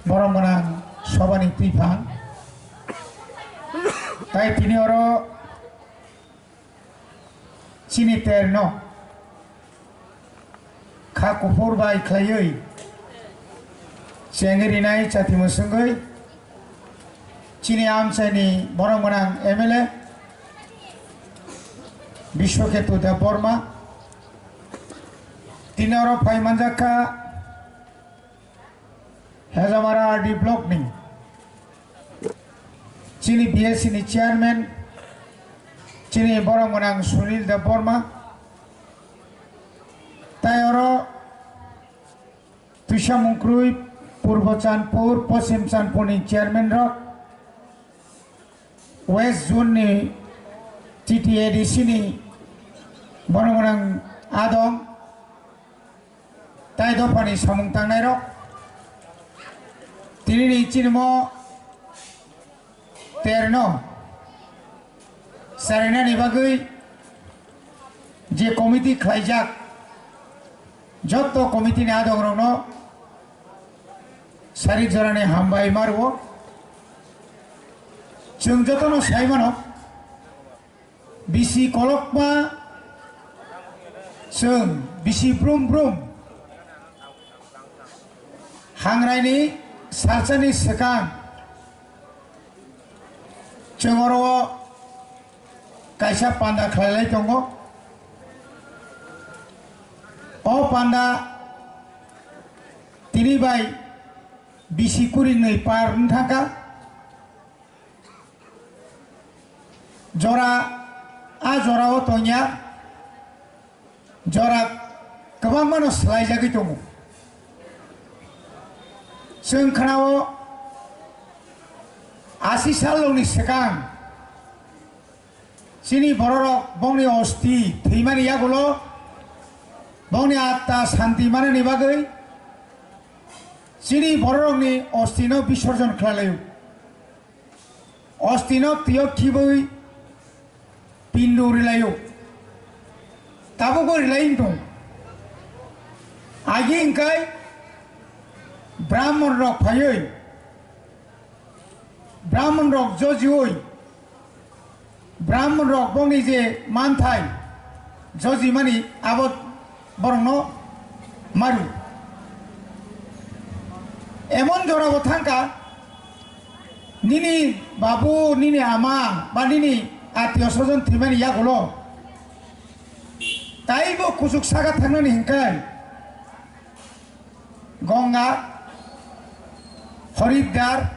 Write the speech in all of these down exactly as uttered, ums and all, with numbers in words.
borom gwnang sobani twiphang. Tai tini oro chini terno kha kuphur bai khlaiwi chengwi rinai chati mwswngwi chini amchaini borom gwnang M L A Biswaketu Debbarma tini oro phai manjak kha. Hejamara R D block ni chini B S C ni chairman chini borom gwnang Sunil Debbarma tai oro twisa mungkrwi Purbo Chandpur, Poschim Chandpur ni chairman rok, West Zone ni T T A D C ni borom gwnang adong, tai dophani samung tangnairok. Tinini chinimo terno sarainani bagwi je committee khlaijak, jotto committee ni adongrokno sarik jorani hambai ma rwo. Chwng jotono sai mano, bisi kolokma chwng bisi brum brum hangraini salsani swkang chwng oro kaisa panda khlailai tongo. O panda tini bai bisi kuri nwi par wng thangkha. Jora, a jorao tongya jora kwbangmano swlaijagwi tongo. Chwng khnao asi salrokni swkang chini bororok bongni osti thwimani yagulo bongni atta santi manani bagwi chini bororokni ostino bisorjon khlailaio. Ostino twiyo khibwi pindu rilaio. Tabukbo rilai wng tong. Agi hingkai Brahmon rok phaiwi, Brahmon rok jojiwi, Brahmon rok bongni je manthai jojimani abo borokno maru. Emon jorabo thangkha, nini babu, nini ama, ba nini atiyo sojon thwimani yagulo taibo kuchuk saka thangnani hinkai Gonga, Horidar,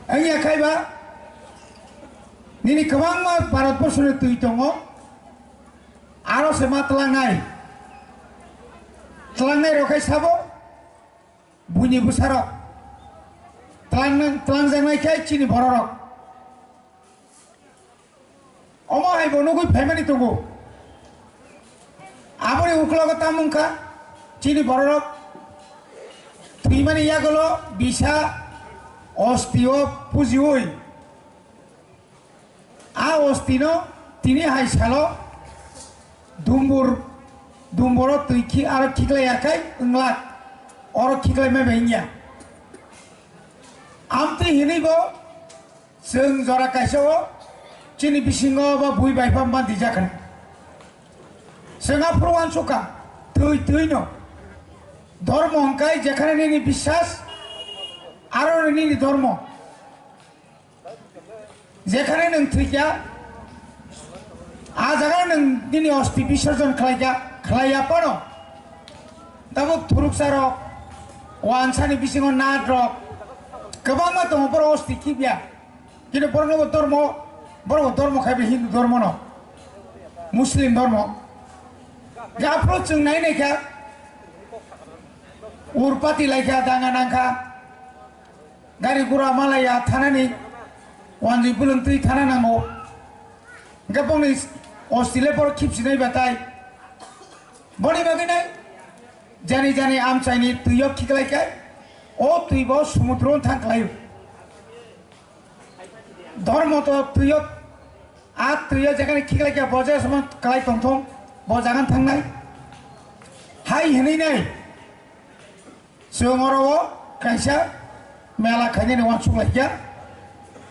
wngya khaiba nini kwbangma Bharat borsoni twi tongo. Aro se ma tlangnai. Tlangnai rok khai sabo buini bwsarok. Tlang, tlangjaknai khe chini bororok. Omo hai bo nugui phaimani tongo. Aboni uklogo tamo wngkha chini bororok thwimani yagulo bisa ostio pujiui. A ostino tini hai salo dumbur, dumboro twi khi-, aro khiklai ya khai wnglak, oro khiklai mai bai wngya. Amtwi hinwi bo chwng jora kaisa o chini bisingo bo bui bai pha man dijak kha. Chwng aphuru uansukha twi twi no. Dhormo hwnkhe jekhane nini biswas, aro nini dhormo. Jekhane nwng thwikya, a jaga nwng nini osti bisorjon khlaikya, khlaiya phano. Tabuk thuruksa rok, wansani bisingo nat rok, kwbangma tongo borok osti khibya. Kintu borokno bo dormo, borok bo dormo khai bo Hindu dormo no, Muslim dormo. Aphuru chwng nai naikha, urpati laikha, danga nangkha. Gari gura malaya thanani, wanjwi bwlwng twi thana nango. Hwnkhe bongni osti le borok khipsinai batai. Boni bagwi nai jani jani amchaini twio khiklai khe, o twi bo sumudro thang khlaio. Dhormo to twio, a twio jekhani khiklai khe bo je soman kwlai tongthong, bo jagan thangnai. Hai hinwi nai. Chwng oro o kaisa mela khainani uansuk lai kha,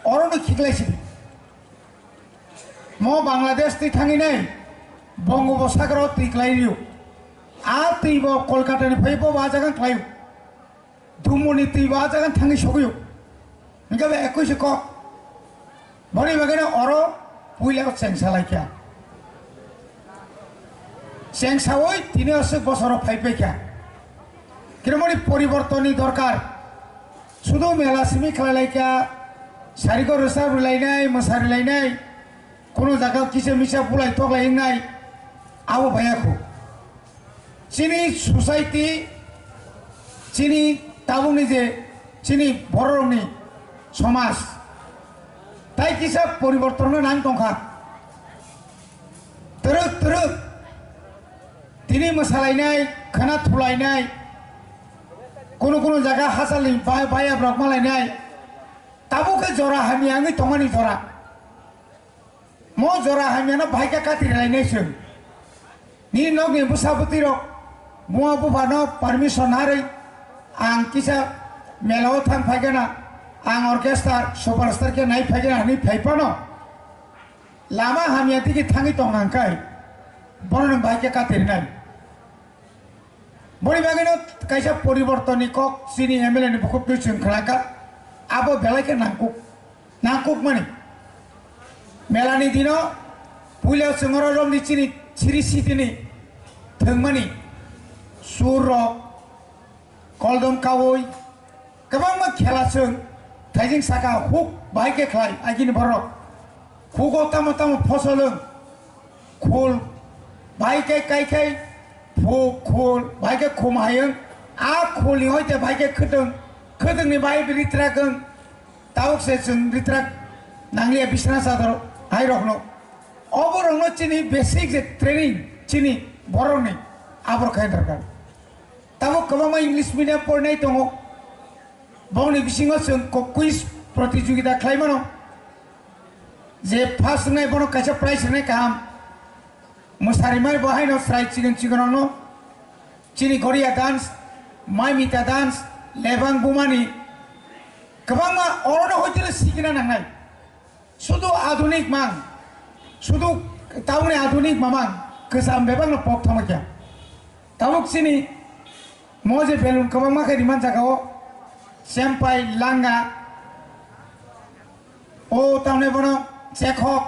oro no khiklai sidi. Mo Bangladesh twi thangwi nai, Bongoposagar o twi klai rio. A twi bo Kolkata ni phai bo ba jaga klai o. Dumoni twi ba jaga thangwi sogwi o. Hingke ba ekoi se kok. Boni bagwi no oro puila o chengsa lai kha. Chengsawi tini aswk bosoro phai pai kha. Kirmoni poribortonni dorkar. Sudu mela simi khlai lai kha, sariko rwchap rwlainai, mwsa rwlainai, kuno jaga kisa misa bulai toklai wngnai, abo baya kho. Chini society, chini tabukni je chini bororokni somaj, tai kisa poribortonna nang tongkha. Twrwk twrwk tini mwsalainai, khwna thulainai, kunu kunu jaga hachalni bai-, baya borok malainai, tabuk khe jora hamya wngwi tongmani jora. Mo jora hamyano bahai khe kati rwlainai chwng. Nini nokni bwsa bwtwirok buma buphano permission narwi ang kisa mela o thang phaigana, ang orchestra superstar khe nai phaigana hwnwi phai phano, lama hamya digi thangwi tong hang khe bono nwng bahai khe kati rwnai. Boni bagwino kaisa poribortonni kok chini M L A ni bukhuk twi chwng khlaka, abo belai khe nangkuk, nangkukmani. Melani dino puila chwng oro romni chini siri sitini thwngmani sur rok, koldom kaui, kwbangma khela chwng thaijing saka huk bahai khe khlai agini borok. Hugo tamo tamo phosol wng, khul bahai khe kai khai, phu-, khul bahai khe khum hai wng. A khulni hoite bahai khe khwtwng, khwtwngni bahai ritrak wng. Tabuk se chwng ritrak nangliya bisna chador hai rokno. Obo rokno chini basic je training chini borokni abor khai dorkar. Tabuk kwbangma English medium porinai tongo. Bongni bisingo chwng ko-, quiz protijogita khlai mano. Je first wngnai bono kaisa prize rwnai kaham. Mwsari mai bo haino chwrai chikon chikon rokno. Chini Goria dance, Maimita dance, Lebang Bumani. Kwbangma orono hoitele sikina nangnai. Sudu adunik mang, sudu tauni adunik mamang, kwcham bebakno pok thangma kya. Tabuk chini mo je belun kwbangma khe riman jaga o, sempai, langa, o tamne bono chekhok,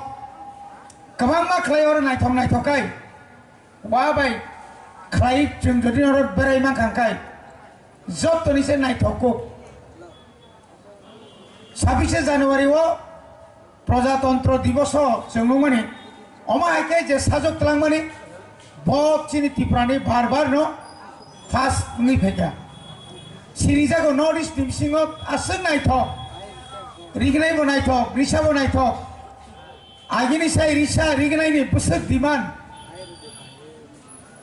kwbangma khlai oro naithok naithok kai. Wa bai khlai chwng jodi oro berai mankha kai, jottoni se naithok kuk. Sabise January o Projatantro Diboso chwng nukmani, omo hai khe je sajwk twlangmani, bo chini Tripurani bar bar no first wngwi phaikha. Sinijago North East ni bisingo aswk naithok, rignai bo naithok, risa bo naithok. Agini sai risa rignaini bwswk demand.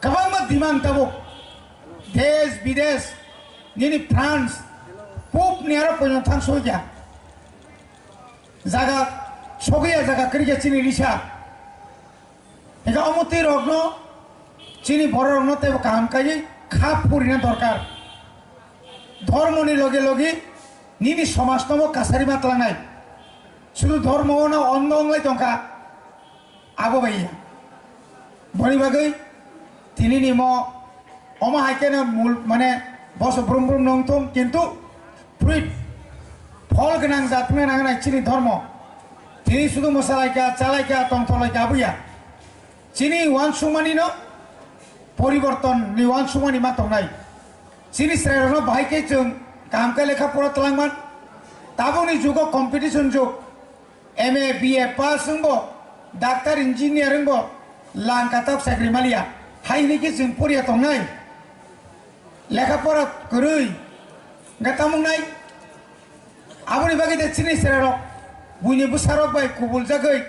Kwbangma demand tabuk. Desh, bidesh, nini France, pupni aro poino thang sokya. Jaga sokya jaga kwrwikya chini risa. Ega omotwi rokno, chini borok rokno teibo kaham kaiwi kha purina dorkar. Dhormoni loge loge nini somajno bo kasari ma tlangnai. Sudu dhormo ono ondo onglai tongkha. Abo bai ya. Boni bagwi tini ni mo omo hai khe no mul mane boso brum brum nong tong kintu fruit phol gwnang jat wngna nangnai chini dhormo. Tini sudu mwsalaikha, chalaikha, tongtholaikha abo ya. Chini uansukmani no poriborton ni uansukmani ma tongnai. Chini chwrairokno bahai khe chwng kaham khe lekha pora twlangman. Tabukni jugo competition jug. M A, B A pass wngbo, doctor, engineer wngbo, lang katok chakri maliya. Hai hwnwi khe chwng poriya tongnai. Lekha pora kwrwi. Hwnkhe tamo wngnai? Aboni bagwi de chini chwrairok buini bwsarok bai kubuljagwi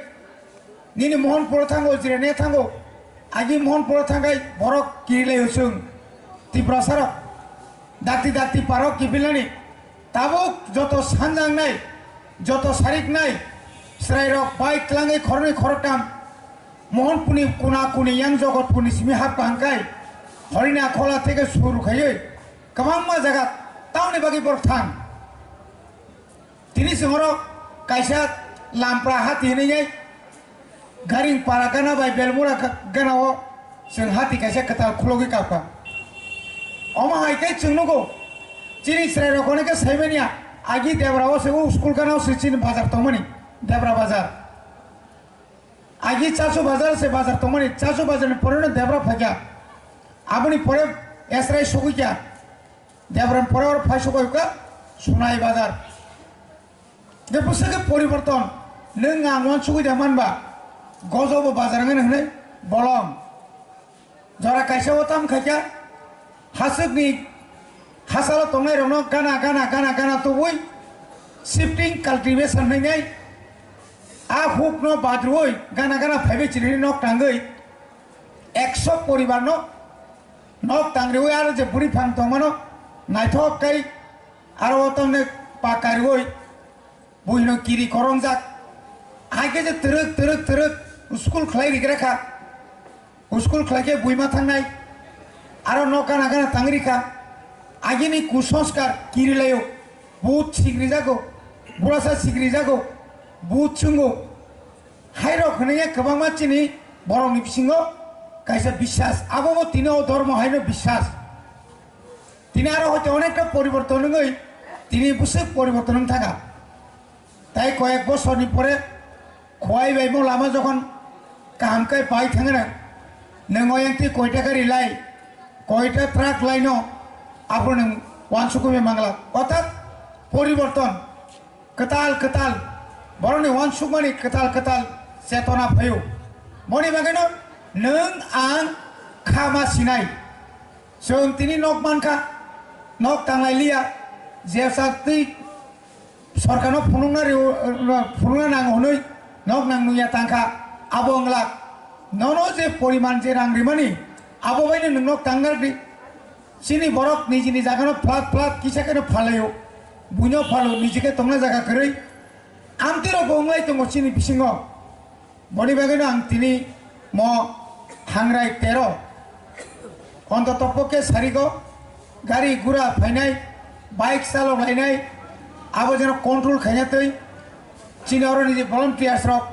nini Mohanpuro thango, Jirania thango, agi Mohanpuro thangkhai borok kirilai chwng Tiprasarok dakti dakti parok kiphilnani. Tabuk joto sanjangnai, joto sariknai chwrairok bai twlangwi khoroknwi khoroktham Mohanpurni kuna kuni yang Jogotpurni simi hapkha hwnkhe Horina khola theke suru khaiwi kwbangma jaga Tamoni bagwi borok thang. Tini chwng oro kaisa lampra hati hinwi nai Garing para gana bai Belmura ga-, gana o chwng hati kaisa kwtal khulogwi kapkha. Omo hai khe chwng nugo, chini chwrairok hwnwi khe saimanya, agi Debra o se o school gana o se chini bazar tongmani, Debra bazar. Agi Chasu bazar se bazar tongmani, Chasu bazar ni pore no Debra phaikha. Aboni pore Esrai sogwi kha. Debra ni pore oro phai sogwi kha Sunai bazar. Je bwswk khe poriborton, nwng ang uansugwi da manba, gojobo bazar wngwi hwnwi bolong. Jora kaisa o tam khaikha, haswkni hasalo tongnairokno gana, gana, gana, gana tubui shifting cultivation hwnwi a hukno badrwi gana, gana phaibai chini nok tangwi ekso poribarno nok tangriwi aro je bwrwi phang tongmano naithok kai aro o tamni pakariwi buino kiri korongjak. Hai khe je twrwk, twrwk, twrwk school khlai rigra kha. School khlai khe buima thangnai. Aro nok gana gana tangri kha. Agini kusanskar kiri laio. But sikri jago. Burasa sikri jago. But chungo. Hairok hwnwi kwbangma chini borokni bisingo kaisa biswas. Abobo tini o dhormo haino biswas. Tini aro hoite onekta poriborton wngwi tini bwswk poriborton wng thaka. Tai koyek bosorni pore Khowai bai mo lama jokhon kaham khe pai thangna, nwng oyang twi koita gari lai, koita truck lai no, aphuru nwng uansukgwi mangla. Orthat poriborton, kwtal kwtal, borokni uansukmani kwtal kwtal chetona phaio. Boni bagwino nwng ang kha ma sinai. Chwng tini nok mankha, nok tanglai liya, jesa twi sorkarno phunukna rio-, phunukna nango hwnwi nok nang nungya tangkha, abo wng lak. Nono je poriman je rang rimani, abo baino nwng nok tangna rwdi. Chini borok nijini jagano plat plat kisa kheno phalaio, buino phalo, niji khe tongna jaga kwrwi. Amtwi rokbo wnglai tongo chini bisingo. Boni bagwino ang tini mo hangrai tero, ontoto pokhe sarigo gari gura phainai, bike chalok lainai, abo jeno control khaina twi chini oroni je volunteers rok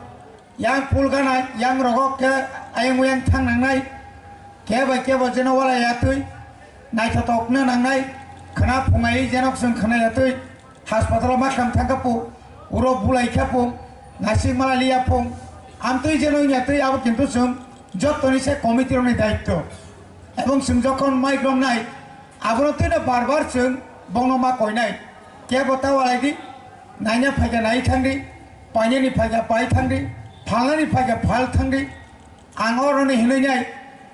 yang pul gana, yang rogo khe ayang uyang thang nangnai, khe bai khe bo jeno wala ya twi naithotok na nangnai, khna phungai jeno chwng khna ya twi. Haspatalo ma kham thangkha pu, uro bulai kha pu, nasing mala liya pu, amtwi jeno wngya twi abo kintu chwng jottoni se committee rokni daityo. Ebong chwng jokhon mic romnai, abono twino bar bar chwng bongno ma koinai. Kebo ta walai di, naina phaikha nai thangdi, painani phaikha pai thangdi, phalnani phaikha phal thangdi. Ang oroni hinwi nai,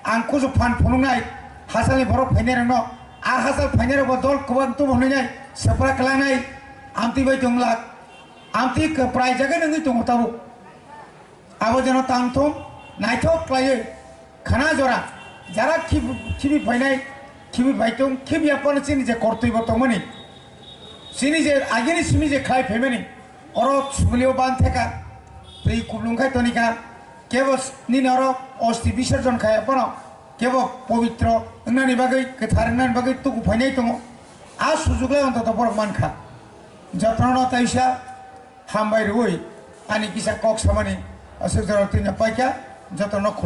ang kusu phan phunuknai, hasalni borok phainairokno, a hasal phainairokbo dol kwbang tubu hinwi nai, swpra kwlangnai, amtwi bai tong lak, amtwi kwprai jaga nangwi tongo tabuk. Abo jeno tang thung, naithok khlaiwi, khana jora, jara khib-, khibi phainai, khibi bai tong, khibi yapano chini je kortwi bo tongmani, chini je agini simi je khlai phaimani, Oro suglio ban theka, twi kublung khai tonika, kebo nini oro osti bisorjon khai phano, kebo pobitro wngnani bagwi, kwthar wngnani bagwi tuku phainai tongo. A sujuglai ontoto borok mankha. Jotono taisa hambai rwui ani kisa kok samani aswk jorao twino paikha, jotono khulum.